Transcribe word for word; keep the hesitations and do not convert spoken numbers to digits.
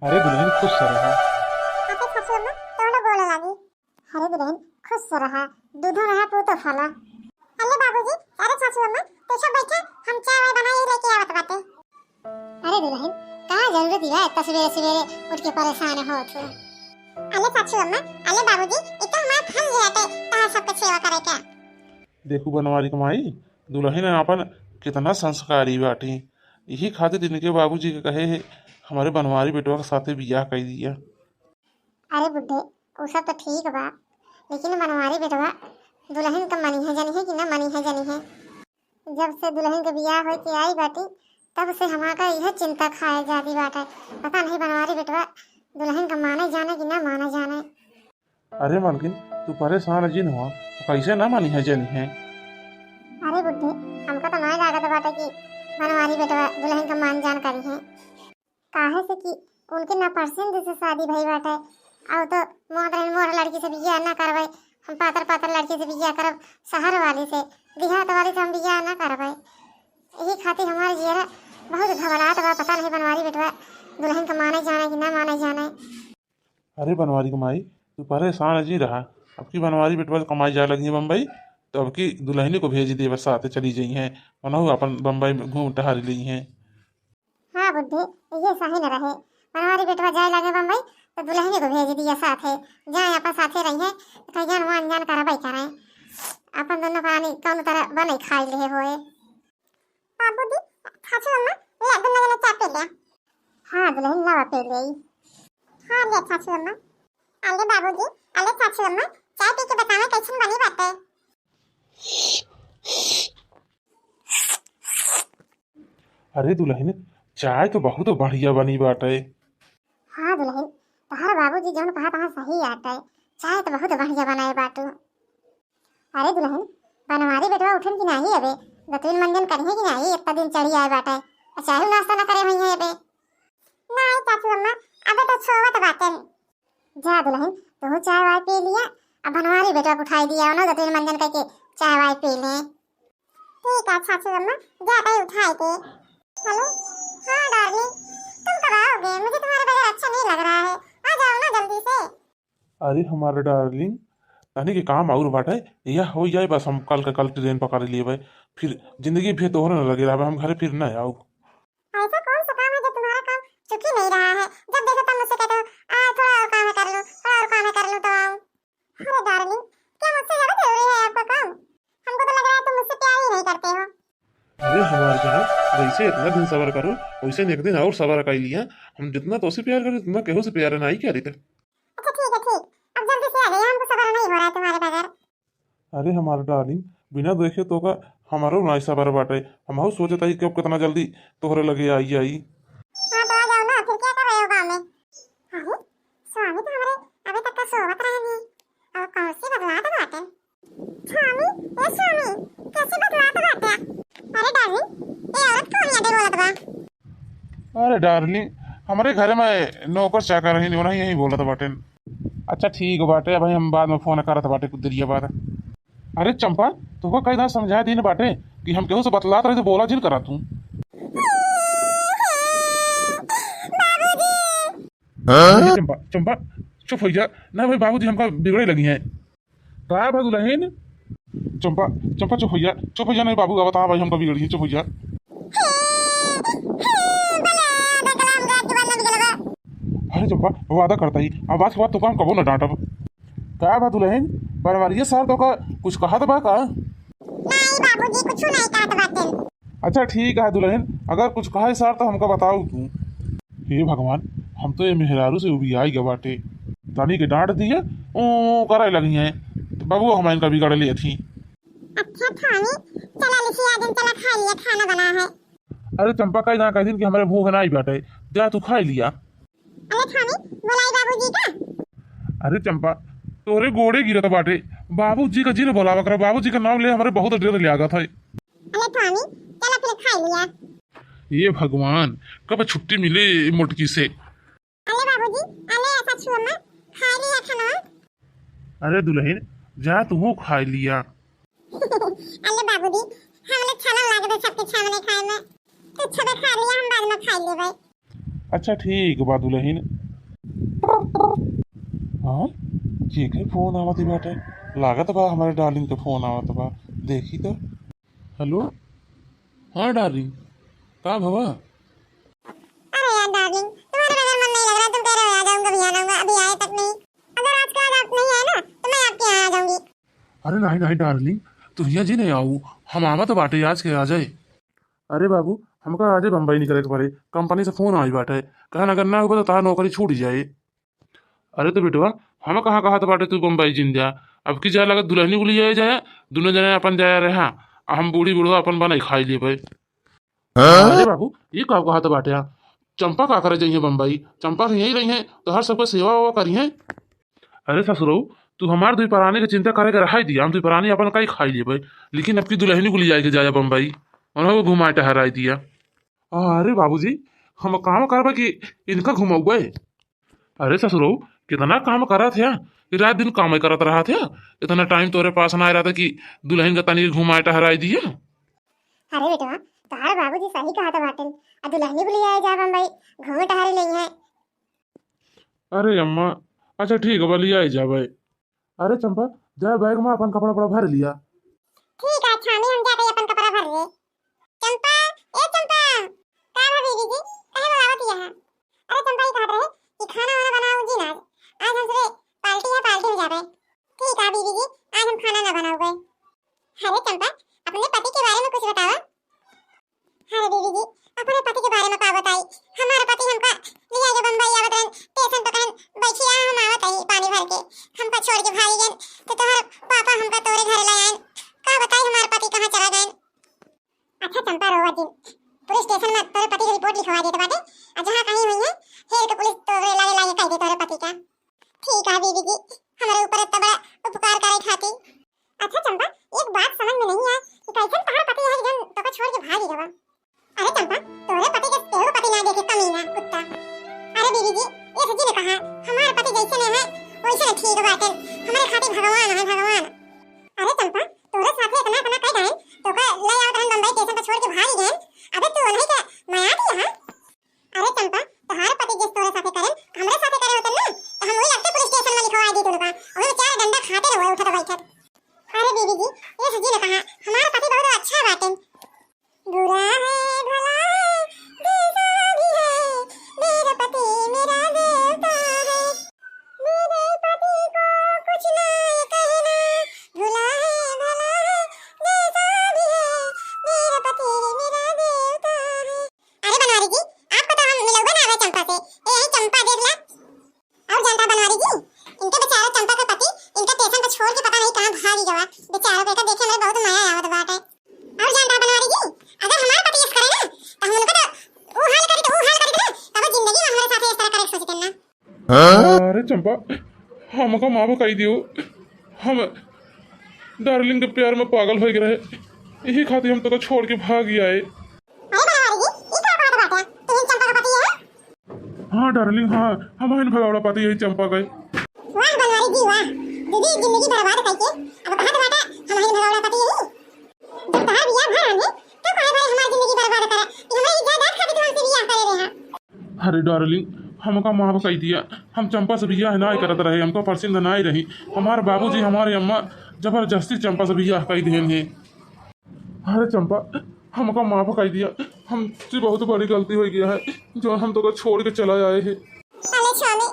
अरे दुलहिन, खुश रहा। अरे सासू अम्मा, तोहरो गोड़ लागी। अरे दुलहिन, खुश रहा, दूधो रहा, पूतो फला। अरे बाबूजी, अरे सासू अम्मा, तू सब बैठा, हम चाय वाय बनाई लेके आवत बाटे। अरे दुलहिन, का जरूरत बा इतना सवेरे सवेरे उठ के परेशान होत हो? अरे सासू अम्मा, अरे बाबूजी, ई तो हमार फर्ज हटे तहार सबके सेवा करे के। देखू बनवारी के माई, दुलहिन आपन कितना संस्कारी बाटी। यही खातिर इनके बाबूजी के कहे है, हमरे बनवारी बेटवा के साथे बियाह कई दिया। अरे बुड्ढे, उ सब तो ठीक बा, लेकिन बनवारी बेटवा दुलहिन के मनिहै जनिहै कि ना मनिहै जनिहै। जब से दुलहिन के बियाह होई के आई बाटी, तब से हमार का इहे चिंता खाए जाती बाटे। पता नहीं बनवारी बेटवा दुलहिन के माने जाने कि ना माने जाने। अरे मालकिन, तू परेशान जिन हो, कैसे ना मनिहै जनिहै। अरे बुड्ढे, हमका तो नाय लागत बाटे कि बनवारी बेटवा दुलहिन के मान जान करिहै। काहे से कि उनके नापसंद से शादी भई बाटे। अउ तो मोहत रहिन मोहर लड़की से बियाह ना करबै, हम पातर पातर लड़की से बियाह करब, शहर वाली से, देहात वाली से हम बियाह ना करबै। यही खातिर हमार जियरा बहुत घबरात बा, पता नहीं बनवारी बेटवा दुलहिन के माने जाने कि ना माने जाने। अरे बनवारी के माई, तू परेशान जी रहा। अब की बनवारी बेटवा कमाई जाए लगी है बम्बई, तो अब की दुलहिनी को भेज देबे साथे चली जइहैं, ओनहु अपन बम्बई में घूम टहरी लइहैं। हाँ बुड्ढे, ये सही न रहे। बनवारी बेटवा जाए लगे बम्बई, तो दुलहिनी को भेज दिया साथे, जाए अपन साथे रहिहैं, कहीं जान वो अनजान करबै करें, अपन दोनों प्राणी कौन तरह बने खाई ले होए। बाबूजी, सासू अम्मा, ले, दुनो जने चाय पी ले। हाँ दुलहिन, लावा पी ले। हाँ ले सासू अम्मा। अले बाबूजी, अले सासू अम्मा, चाय पी के बतावे कैसन बनी बाटे। अरे दुलहिन, चाय तो बहुत बढ़िया बनी बाटे। हाँ दुलहिन, तोहर बाबूजी जौन कहा तहाँ सही आटे, चाय तो बहुत बढ़िया बनाए बाटू। अरे दुलहिन, बनवारी बेटवा उठन कि नाही अबे? दतुइन मंजन करिहैं कि नाही? इतना दिन चढ़ी आए बाटे, आ चाय नाश्ता ना करे होइहैं अबे। नाही सासू अम्मा, अबे तो सोवत बाटेन। जा दुलहिन, तू चाय वाय पी लिया, अब बनवारी बेटवा को उठाई दिया, उन्हों दतुइन मंजन करके चाय वाय पी ले। ठीक है सासू अम्मा, जाता ही उठाई के। हेलो, हाँ डार्लिंग, तुम कब आओगे? मुझे तुम्हारे बगैर अच्छा नहीं लग रहा है, आ जाओ ना जल्दी से। अरे हमार डार्लिंग, तनी के काम और बाटे, यह हो जाए बस, हम कल के कल ट्रेन पकड़ लेबै, फिर जिंदगी भर तोहरे न लगे रहबे, हम घरे फिर न आऊ। ऐसा कौन सा काम है जो तुम्हारा काम चुक ही नहीं रहा है? जब देखो तब मुझसे कहते हो, आ थोड़ा और काम है कर लूं, थोड़ा और काम है कर लूं तो आऊं। अरे डार्लिंग, क्या मुझसे ज्यादा जरूरी है आपका काम? हमको तो लग रहा है तुम मुझसे प्यार ही नहीं करते हो। अरे हमार जान, जैसे इतना दिन सबर करो, वैसे एक दिन और सबर कर लिया। हम जितना तोसे प्यार करी, उतना केहू से प्यार नहीं करी थे। अच्छा ठीक है, ठीक, अब जल्दी से आ जाइए, हमको सबर नहीं हो रहा है तुम्हारे बगैर। अरे हमार डार्लिंग, बिना देखे तोका हमारो नाई सबर बाटे, हमहू सोचत हई कि अब कितना जल्दी तोहरे लगे आई आई। हाँ तो आ जाओ ना, फिर क्या कर रहे हो गाँव में? अरे स्वामी तो हमारे अभी तक का सोवत रहे नहीं, और कौन सी बदलात बाटे? स्वामी, ए स्वामी, कैसे बतलात बाटे? अरे डार्लिंग, ए औरत कौन यादे बोलत बा? अरे डार्लिंग, हमरे घर में नौकर चाकर रही, उन्हीं यही बोलत बाटे। अच्छा ठीक बाटे, अब हम बाद में फोन करत बाटे कुछ देरिया बाद। अरे चंपा, तोहका कई दान समझा दीन बाटे कि हम केहू से बतलात रही तो बोला जिन करा तू। बाबूजी। अरे चंपा, चंपा, चुप हो जा। ना भाई, बाबूजी हमका बिगड़े लगी हैं। का भा दुलहिन? चंपा, चंपा चुप हो जा, चुप हो जा, नहीं बाबू का बता भाई हमका बिगड़ी है, चुप हो जा। अरे चंपा, वादा करता ही, अब आज के बाद तोका हम कबो न डांटब। का भा दुलहिन, बनवारिया सार तोका कुछ कहत बा का? नहीं बाबूजी, कुछ नहीं कहत बाटे। अच्छा ठीक है दुलहिन, अगर कुछ कहे सार तो हमका बताऊ तू। हे भगवान, हम तो ये मेहरारू से उबियाई गए बाटे। तनी के डांट दिए, ओ करे लगी हैं, तो बबुआ हमारे इनका बिगाड़ लिए थी। अच्छा स्वामी, चला लिखिया दिन, चला खा लिया, खाना बना है। अरे चंपा, कई ना कई दिन कि हमारे भूख ना आई बाटे, जा तू खा लिया। अरे स्वामी, बुलाई बाबूजी का। अरे चंपा, तोरे गोड़े गिरत बाटे, बाबूजी का जिन बोलावा करो, बाबूजी का नाम ले हमारे बहुत डर लागत है। अरे स्वामी, चला फिर खा लिया। ये भगवान, कब छुट्टी मिले मोटकी से। अले बाबूजी, अले सासू अम्मा, खा लिया खाना। अरे दुलहिन, जा तू खा लिया। अले बाबूजी, हम लोग छाना लाग दे सबके छावने खाए में। तू छबे खा लिया, हम बाद में खा लेबै। अच्छा ठीक बा दुलहिन। हाँ, केकर फोन आवत बाटे? लागत बा हमरे डार्लिंग के फोन आवत बा। देखी तो। हेलो, हाँ डार्लिंग, का भवा? अरे यार डार्लिंग, तुम्हारे बगैर मन नहीं लग रहा। तुम कह रहे हो आ जाऊंगा, अभी आ जाऊंगा, अभी आए तक नहीं। अगर आज का आज आप नहीं आए ना, तो मैं आपके यहाँ आ जाऊंगी। अरे नहीं नहीं डार्लिंग, तू हियाँ जी नहीं आऊ, हम आवत बाटे आज के आ जाए। अरे बाबू, हमका आजे बम्बई निकले के पड़े, कंपनी से फोन आई बाटे, कहन अगर ना होबे तो तहार नौकरी छूट जाए। अरे तो बेटवा, हम कहाँ कहत बाटे तू बम्बई जिन जा, अब की जा लगत दुलहिनी को लियाए जाए, दुनो जने अपन जाए रहा, आ हम बूढ़ी बुढ़वा अपन बनाई खाई लेबे। अरे बाबू, ये का कहत बाटे? चंपा का करे जइहे बम्बई? चंपा तो यहीं रही है, तो हर सबके सेवा वेवा करी है। अरे ससुरऊ, तू हमार दुई परानी के चिंता करे के रहाई दिया, हम दुई परानी अपन कई खाई लेबे, लेकिन अब की दुलहिनी को लियाए के जाए बम्बई, उन्हों को घुमाए टहराई दिया। अरे बाबूजी, हम काम करबे कि इनका घुमौबे? अरे ससुरऊ, कितना काम करत है, कि रात दिन काम करत रहत है, इतना टाइम तोरे पास ना रहता कि दुलहिन का तनी घुमाए टहराई दिया। अरे बेटवा, तोहार बाबूजी सही कहत बाटेन, आ दुलहिनी को लियाए जा बम्बई, घूमे टहरे लइहे। अरे अम्मा, अच्छा ठीक बा, लियाए जाबे। अरे चंपा, जा बैग में अपन कपड़ा उपड़ा भर लिया। ठीक है, अच्छा, हम जाके अपन कपड़ा भर ले। चंपा, ए चंपा, का भा बीबी जी, काहे बुलावत हिया? अरे चंपा, ये कहत रहे कि खाना वाना बनाओ जी ना, आज हमसे पार्टी है, पार्टी में जाबे। ठीक है बीबी जी, आज हम खाना ना बनाओगे। अरे चंपा, अपने पति के बारे में कुछ बतावा। अरे बीबी जी, अपने पति के बारे में का बताई? हमारे पति हमका लियाए के बम्बई आवत रहन, स्टेशन पे कहन, "बैठिया, हम आवत हई पानी भर के, हमका छोड़ के भाग गए, तो तोहर पापा हमका तोरे घर ले आए।" का बताई हमारे पति कहाँ चला गए। अच्छा चंपा, रोवा जिन, पुलिस स्टेशन में तोरे पति के रिपोर्ट लिखवा देते बाटे, और जहाँ कहीं हुई है, हेर के पुलिस तोरे लागे लागे कह दे तोरे पति का। ठीक है बीबी जी, हमारे ऊपर इतना बड़ा उपकार करे खातिर। अच्छा चंपा, एक बात समझ में नहीं आए कि कैसन तोहार पति है जौन तोका छोड़ के भाग गवा। अरे चंपा, तोहरे पति के केहू पति ना देखे, कमीना कुत्ता। अरे बीबी जी, ये सच्ची ने कहा, हमार पति जैसे ने है वैसे ने ठीक बाटे, हमारे खातिर भगवान है भगवान। अरे चंपा, तोहरे साथे इतना इतना कह गए, तोका ले आवत रहन बम्बई स्टेशन पर छोड़ के भाग गए। अबे तू उन्हीं के मया दिया है। अरे चंपा, तोहार पति जिस तोरे साथे करेन, हमरे साथे करे होते ना, तो हम वही लगते पुलिस स्टेशन में लिखवा दी तुमका, वही चार डंडा खाते रहो उठत बैठत। अरे बीबी जी, ये सच्ची ने कहा, हमार पति बहुत अच्छा बाटे। बुरा है, भला है, जैसा भी है, मेरा पति मेरा देवता है। मेरे पति को कुछ ना कहना, बुरा है, भला है, जैसा भी है, मेरा पति मेरा देवता है। अरे बनवारी जी, आपको तो हम मिलौबे ना आवे चंपा से। ए, यही चंपा देख ला। और जानता बनवारी जी, इनके बेचारा चंपा के पति इनका स्टेशन पर छोड़ के पता नहीं कहाँ भाग गवा। बेचारा को देखे हमें बहुत मया आवत बाटे। और जानता बनवारी जी, अगर हमारा पति इस करे ना, तो हम उनको तो वो हाल करी, तो वो हाल करी ना, तब वो जिंदगी में हमारे साथ इस तरह करे सोचते ना। अरे चंपा, हमका माफ कर दियो, हम डार्लिंग के प्यार में पागल हो गए रहे, यही खातिर हम तोका छोड़ के भाग आए। अरे बनवारी जी, ई का बात बाटे? तुम चंपा के पति है? हाँ डार्लिंग, हाँ, हम हन भगौड़ा पति यही चंपा के। वाह बनवारी जी वाह, दीदी जिंदगी बर्बाद करके अब कहत बाटे हम हन भगौड़ा पति यही। जब तहार बियाह भर आने, तब काहे बारे हमार जिंदगी बर्बाद करा? ई हमारी जायदाद खातिर तू हमसे बियाह करे रहे हैं। अरे डार्लिंग, हमका माफ कर दिया, हम चंपा से बियाह ना करत रहे, हमका पसंद ना रही। हमार बाबूजी, हमारे अम्मा जबरदस्ती चंपा से बियाह कर दिए हैं। अरे चंपा, हमका माफ कर दिया, हमसे बहुत बड़ी गलती हो गया है, जो हम तोका छोड़ के चला आए हैं। अरे स्वामी,